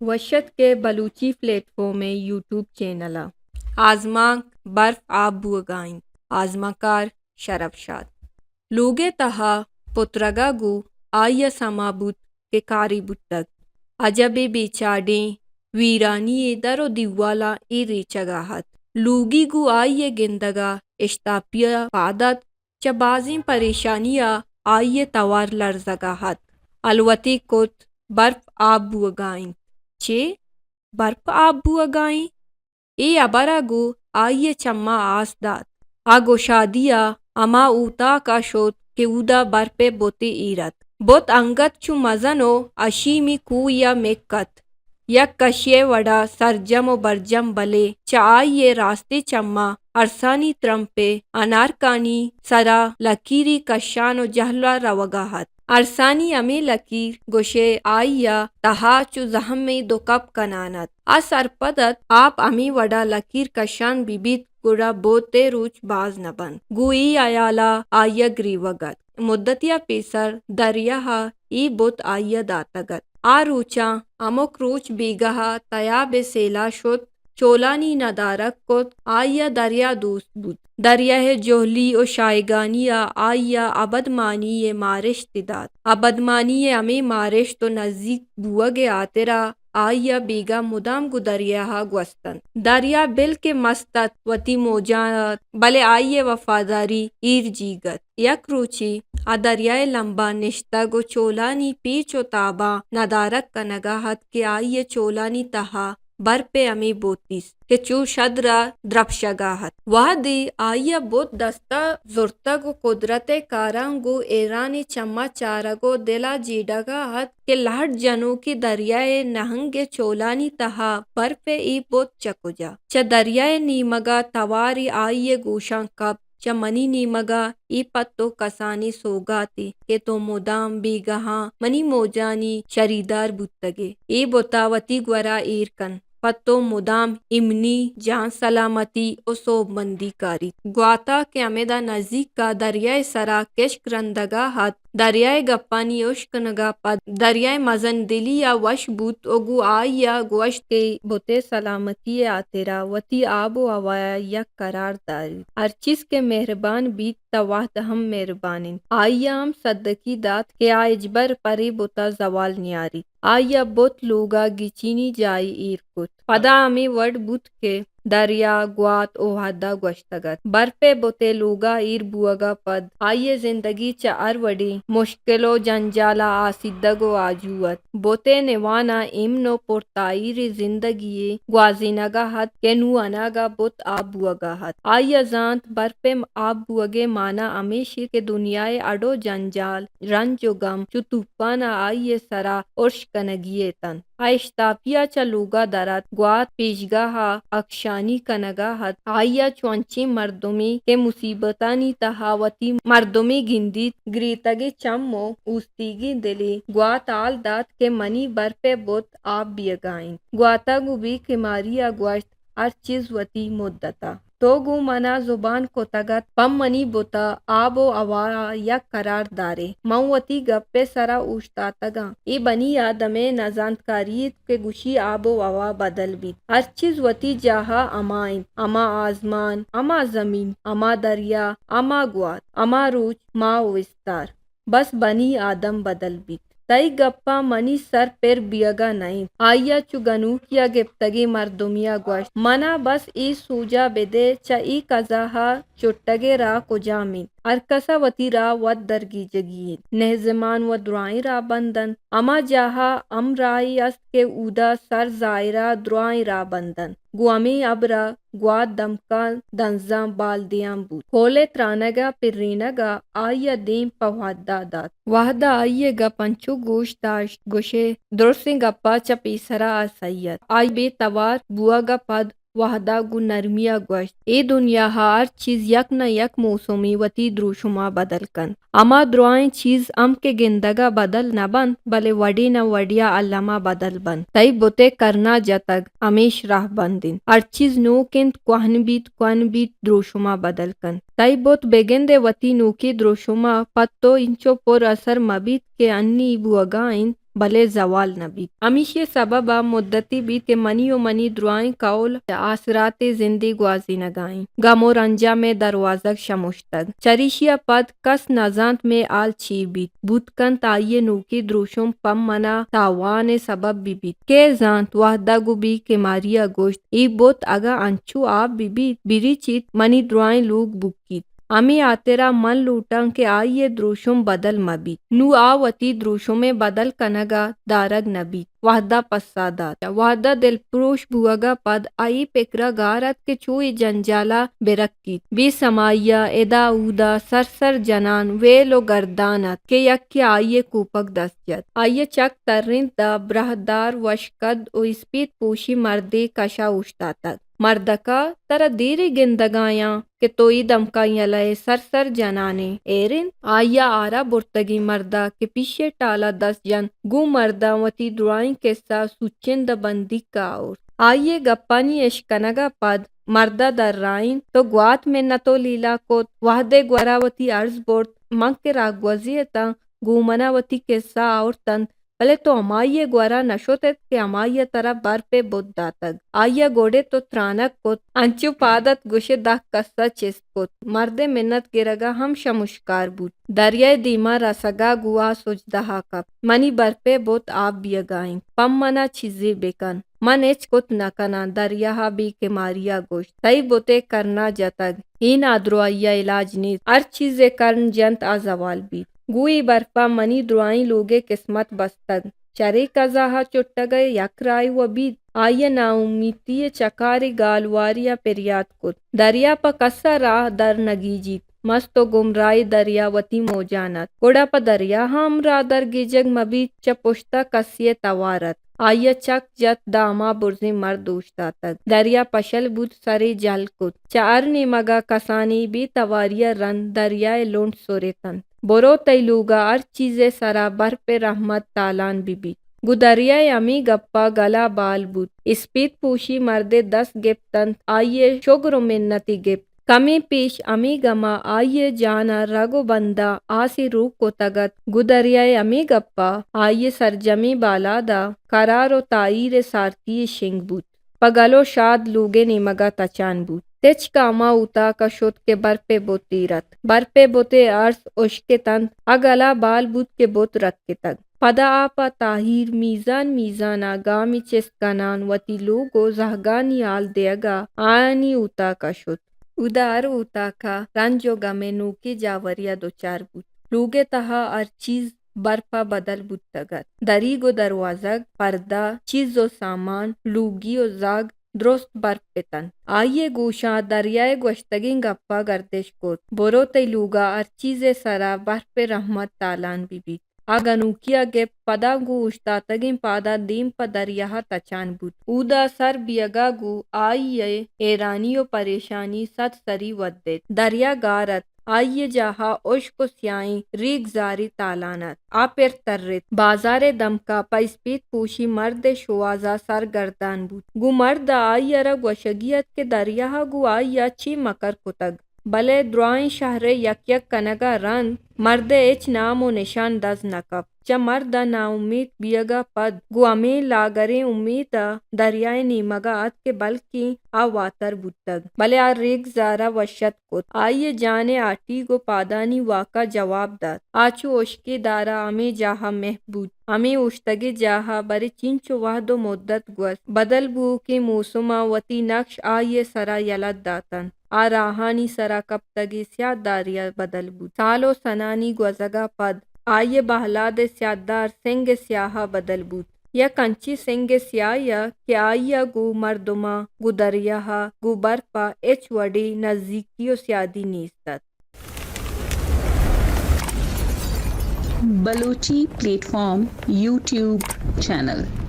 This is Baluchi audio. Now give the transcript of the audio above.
وش اتک ئے بلوچی پلیٹ فارم ءِ یوٹیوب چینل ءَ۔ آزمانک برف آپ بوگا اِنت۔ آزمانکار شرف شاد۔ لوگ ءِ تہا پترگا گوں آئی ءَ سما بوت کہ کارے بوتگ۔ عجبیں بے چاڈیں ویرانی ءِ در ءُ دیوالاں اے ریچگا اَت۔ لوگی گوں آئی ءِ گندگا اشتاپی ءَ پاد اتک۔ چہ بازیں پریشانی ءَ آئی ءِ توار لرزگا اَت۔ ہلوتے کت، برف آپ بوگا اِنت۔ چے؟ برف آپ بوگا اِنت؟ اے ہبر ءَ گوں آئی ءِ چماں آس دات۔ آ گشادی ءَ ہما اوتاک ءَ شت کہ اودا برپ ءِ بتے ایر اَت۔ بت انگت چو مزن ءُ اشیمی کوہی ءَ مک اَت۔ یک کشے ءِ وڑا سرجم ءُ برجم، بلے چہ آئی ءِ راستیں چماں ارسانی ترمپ ءِ انارکانی سرا لکیرے کشان ءُ جہل ءَ روگا اَت۔ ارسانی ہمے لکیر گوشئے آئی ءِ تہا چو زہمے دو کپ کنان اَت۔ آ سرپد اَت، آپ ہمے وڑا لکیر کشان بہ بیت، گڑا بت ءِ روچ باز نہ بنت۔ گوں اے ہیال ءَ آئی ءَ گریوگ اَت۔ مدتے ءَ پیسر دریا ءَ اے بت آئی ءَ داتگ اَت۔ آ روچاں ہمک روچ بیگاہ ءَ تیاب ءِ سیل ءَ شت، چولانی ندارگ کت، آئی ءَ دریا دوست بوت۔ دریا ءِ جہلی ءُ شاہگانی ءَ آئی ءَ ابدمانی ءِ مارشت دات۔ ابدمانی ءِ ہمے مارشت ءُ نزیک بوگ ءِ ہاترا آئی ءَ بیگاہ مدام گوں دریا ءَ گوست اَنت۔ دریا بل کہ مست اَت، وتی موجاں اَت، بلے آئی ءِ وفاداری ایر جیگ اَت۔ یک روچے آ دریا ءِ لمبا نشتگ ءُ چولانی پیچ ءُ تاباں ندارگ کنگا اَت کہ آئی ءِ چولانی تہا برپ ءِ ہمے بت دیست کہ چو شدر ءَ درپشگا اَت۔ وہدے آئی ءَ بت دستا زرتگ ءُ قدرت ءِ کاراں گوں ہیرانیں چماں چارگ ءُ دل ءَ جیڑگا اَت کہ لہڑ جنوکیں دریا ءِ نہنگ ءِ چولانی تہا برپ ءِ اے بت چہ کجا؟ چہ دریا ءِ نیمگا توارے آئی ءِ گوشاں کپت، چہ منی نیمگا اے پہ تو کسانیں سوگاتے کہ تو مدام بیگاہاں منی موجانی شریدار بوتگ ئے۔ اے بت ءَ وتی گورا ایر کن، پہ تو مدام ایمنی، جان سلامتی ءُ سوبمندی کاریت۔ گوات ءَ کہ ہمدا نزیک ءَ دریا ءِ سرا کشک رندگا اَت، دریا ءِ گپانی اشکنگا پد دریا ءِ مزن دلی ءَ وش بوت ءُ گوں آئی ءَ گوشت کہ بت ءِ سلامتی ءِ ہاترا وتی آب ءُ ہوا ءَ یک قرار داریت۔ ہر چیز کہ مہربان بیت، تہ وہد ہم مہربان اِنت۔ آئی ءَ ہم سدکی دات کہ آ ہچبر پرے بت ءَ زوال نیاریت۔ آئی ءَ بت لوگ ءَ گچینی جاہے ایر کت۔ پدا ہمے وڑ بوت کہ دریا، گوات ءُ وہد ءَ گوشتگ اَت۔ برپ ءِ بت ءِ لوگ ءَ ایر بوگ ءَ پد آئی ءِ زندگی چہ ہر وڑیں مشکل ءُ جنجال ءَ آسودگ ءُ آجو اَت۔ بت ءِ نوان ءَ امن ءُ پرتاہیریں زندگی یے گوازینگ ءَ اَت کہ نوں اناگہ بت آپ بوگ ءَ اَت۔ آئی ءَ زانت برپ ءِ آپ بوگ ءِ مانا ہمیش اِنت کہ دنیا ءِ اڈ ءُ جنجال، رنج ءُ گم چو توپان ءَ آئی ءِ سرا ارش کنگی اتنت۔ آ اشتاپی ءَ چہ لوگ ءَ در اتک، گوات پیشگاہ ءَ اکشانی کنگ ءَ اَت۔ آئی ءَ چو انچیں مردمے کہ مصیبتانی تہا وتی مردمے گندیت، گریتگیں چم ءُ اوستیگیں دلے گوات ءَ ہال دات کہ منی برپ ءِ بت آپ بیگ ءَ اِنت۔ گوات ءَ گوں بے کماری ءَ گوشت، ہر چیز وتی مدت ءَ۔ تو گوں من ءَ زبان کتگ اَت، پہ منی بت ءَ آب ءُ ہوا ءَ یک قرار دار ئے۔ من وتی گپ ءِ سرا اوشتاتگ آں۔ اے بنی آدم ءِ نزانتکاری اِنت کہ گوشی آب ءُ ہوا بدل بیت۔ ہر چیز وتی جاہ ءَ ہما اِنت، ہما آزمان، ہما زمین، ہما دریا، ہما گوات، ہما روچ، ماہ ءُ استار۔ بس بنی آدم بدل بیت۔ تئی گپاں منی سر پر بیگ ءَ نہ اِنت۔ آئی ءَ چو گنوکی ءَ گپتگیں مردمے ءَ گوشت، من ءَ بس اے سوج ءَ بدئے، چہ اے کزا ءَ چٹگ ءِ راہ کجام اِنت؟ ہر کس ءَ وتی راہ وت درگیجگی اِنت۔ نہزمان وَ درائیں راہ بند اَنت۔ ہما جاہ ءَ ہم راہے است کہ اودا سر ظاہر ءَ درائیں راہ بند اَنت۔ گوں ہمے ہبر ءَ گوات دمکاں دنزاں بال دیان بوت۔ کھول ءِ ترانگ ءُ پرینگ ءَ آئی ءَ دیم پہ وھد ءَ دات۔ وھد ءَ آئی ءِ گپ انچو گوش داشت، گوشئے درسیں گپ ءَ چہ پیسر ءَ آ سہی اَت۔ آئی ءَ بے توار بوگ ءَ پد وھد ءَ گوں نرمی ءَ گوشت، اے دنیا ءَ ہر چیز یک نہ یک موسمے وتی دروشم ءَ بدل کنت۔ ہما درائیں چیز ہم کہ گندگ ءَ بدل نہ بنت، بلے وڑے نہ وڑے ءَ الم ءَ بدل بنت۔ تئی بت ءِ کرن ءَ جتگ، ہمیش راہ بند اِنت۔ ہر چیز نوک اِنت، کوہن بیت، کوہن بیت، دروشم ءَ بدل کنت۔ تئی بت بگندئے وتی نوکیں دروشم ءَ پہ تو انچو پر اثر مہ بیت کہ انی بوگ ءَ اِنت۔ بلے زوال نہ بیت۔ ہمیشی ءِ سبب ءَ مدتی بیت کہ منی ءُ منی درائیں کہول چہ آسراتے زندے گوازینگ ءَ ایں۔ گم ءُ رنج ءَ مئے دروازگ شمشتگ۔ چریشی ءَ پد کس نہ زانت مئے حال چی بیت۔ بوت کنت آئی ءِ نوکیں دروشم پہ من ءَ تاوان ءِ سبب بہ بیت۔ کئے زانت؟ وہد ءَ گوں بے کماری ءَ گوشت، اے بت اگاں انچو آپ بہ بیت، بریچیت، منی درائیں لوگ بکیت۔ ہمے ہاترا من لوٹاں کہ آئی ءِ دروشم بدل مہ بیت۔ نوں آ وتی دروشم ءِ بدل کنگ ءَ دارگ نہ بیت۔ وہد ءَ پسہ دات۔ وہد ءَ دلپروش بوگ ءَ پد آ اے پکر ءَ گار ات کہ چو اے جنجال ءَ بہ رکیت۔ بے سمائی ءَ ادا اودا سر سر جنان ویل ءُ گردان ات کہ یکے آئی ءِ کوپگ دست جت۔ آئی ءِ چک ترینت داں براہدار وشکد ءُ اسپیت پوشیں مردے کش ءَ اوشتاتگ۔ مردکا، ترا دیرے گندگ ءَ آں کہ تو اے دمکاں یلہ ئے، سر سر جنان ئے۔ ایر انت، آئی ءَ آرا برتگیں مرد ءَ کہ پیش ءِ ٹال ءَ دست جنت، گوں مرداں وتی درائیں کسہ سوچند ءُ بندیک ءَ آورت۔ آئی ءِ گپانی اشکنگ ءَ پد مرد ءَ درائینت، تو گوات منت ءُ لیلہ کت، وہد ءِ گورا وتی ارز برت، من کہ راہگوزے اتاں، گوں من ءَ وتی کسہ آورت انت، بلے تو ہمائی ءِ گورا نہ شت ات کہ ہمائی ءَ ترا برپ ءِ بت داتگ۔ آئی ءَ گوڈے تو ترانگ کت، انچو پاد ات گوشے دہ کس ءَ چست کت۔ مرد ءِ منت گرگ ءَ ہم شمشکار بوت۔ دریا ءِ دیما رسگ ءَ گوں آ سجدہ ءَ کپت۔ منی برپ ءِ بت آپ بیگ ءَ انت۔ پہ من ءَ چیزے بکن۔ من ہچ کت نہ کناں، دریا ءَ بے کماری ءَ گوشت۔ تئی بت ءِ کرن ءَ جتگ۔ اے نادراہی ءِ علاج نیست۔ ہر چیز ءِ کرن جنت آ زوال بیت۔ گوں اے برپ ءَ منی درائیں لوگ ءِ قسمت بستگ۔ چرے قضا ءَ چٹگ ءِ یک راہے وَ بیت۔ آئی ءَ ناامیتی ءِ چکارے گالوارے ءَ پریات کت۔ دریا پہ کس ءَ راہ در نہ گیجیت۔ مست ءُ گمراہیں دریا وتی موجان ات۔ گڑا پہ دریا ءَ ہم راہ در گیجگ مہ بیت، چہ پشت ءَ کسے ءِ توار ات۔ آئی ءَ چک جت، داں ہما برزیں مرد اوشتاتگ۔ دریا پشل بوت، سرے جہل کت۔ چہ ہر نیمگ ءَ کسانیں بے تواری ءَ رند دریا ءِ لنٹ سرتنت۔ برو تئی لوگ ءَ ہر چیز ءِ سرا برپ ءِ رحمت تالان بہ بیت۔ گوں دریا ءِ ہمے گپ ءَ گل ءَ بال بوت۔ اسپیت پوشیں مرد ءِ دست گپت انت، آئی ءِ شگر ءُ منت ئے گپت۔ کمے پیش ہمے گم ءَ آئی ءِ جان ءَ رگ ءُ بند ءَ آسے روک کتگ ات۔ گوں دریا ءِ ہمے گپ ءَ آئی ءِ سرجمیں بالاد ءَ کرار ءُ تاہیر ءِ سارتی یے شنگ بوت۔ پہ گل ءُ شاد لوگ ءِ نیمگ ءَ تچان بوت۔ تچک ءَ ہما اوتاک ءَ شت کہ برپ ءِ بت ایر ات۔ برپ ءِ بت ءِ ارس ہشک اتنت، آ گل ءَ بال بوت کہ بت رکتگ۔ پدا آ پہ تاہیر میزان میزان ءَ گامے چست کنان وتی لوگ ءُ زہگانی ہال دیگ ءَ آیانی اوتاک ءَ شت۔ اودا ہر اوتاک ءَ رنج ءُ گم ءِ نوکیں جاورے ءَ دچار بوت۔ لوگ ءِ تہا ہر چیز برپ ءَ بدل بوتگ ات۔ دریگ ءُ دروازگ، پردہ، چیز ءُ سامان، لوگی ءُ زہگ درست برپ اتنت۔ آئی ءِ گوشاں دریا ءِ گوشتگیں گپ ءَ گردش کت، برو تئی لوگ ءَ ہر چیز ءِ سرا برپ ءِ رحمت تالان بہ بیت۔ آ گنوکی ءَ گپت، پدا گوں اوشتاتگیں پاداں دیم پہ دریا ءَ تچان بوت۔ اودا سر بیگ ءَ گوں آئی ءِ ہیرانی ءُ پریشانی سد سری ودت۔ دریا گار ات۔ آئی ءِ جاہ ءَ ہشک ءُ سیاہیں ریگزارے تالان ات۔ آ پر ترت۔ بازار ءِ دمک ءَ پہ اسپیت پوشیں مرد ءِ شوہاز ءَ سرگردان بوت۔ گوں مرد ءَ آئی ءَ را گوشگی ات کہ دریا ءَ گوں آئی ءَ چے مکر کتگ۔ بلے دراہیں شہر ءِ یک یک کنگ ءَ رند مرد ءِ ہچ نام ءُ نشان دز نہ کپت۔ چہ مرد ءِ ناامیت بیگ ءَ پد گوں ہمے لاگریں امیت ءَ دریا ءِ نیمگ ءَ اتک کہ بلکیں آ واتر بوتگ، بلے آ ریگزار ءَ وشت کت۔ آئی ءِ جان ءِ ہاٹیگ ءُ پادانی واک ءَ جواب دات۔ آ چو ہشکیں دار ءَ ہمے جاہ ءَ محو بوت۔ ہمے اوشتگیں جاہ ءَ برے چنچو وہد ءُ مدت گوست۔ بدل بوؤکیں موسماں وتی نقش آئی ءِ سرا یلہ داتنت۔ آ راہانی سرا کپتگیں سیاہ دارے ءَ بدل بوت۔ سال ءُ سنانی گوزگ ءَ پد آئی ءِ بہلاد ءِ سیاہ دار سنگ ءِ سیاہ ءَ بدل بوت۔ یک انچیں سنگ ءِ سیاہے ءَ کہ آئی ءَ گوں مردماں، گوں دریا ءَ، گوں برپ ءَ ہچ وڑیں نزیکی ءُ سیادی نیست ات۔ Balochi platform YouTube channel.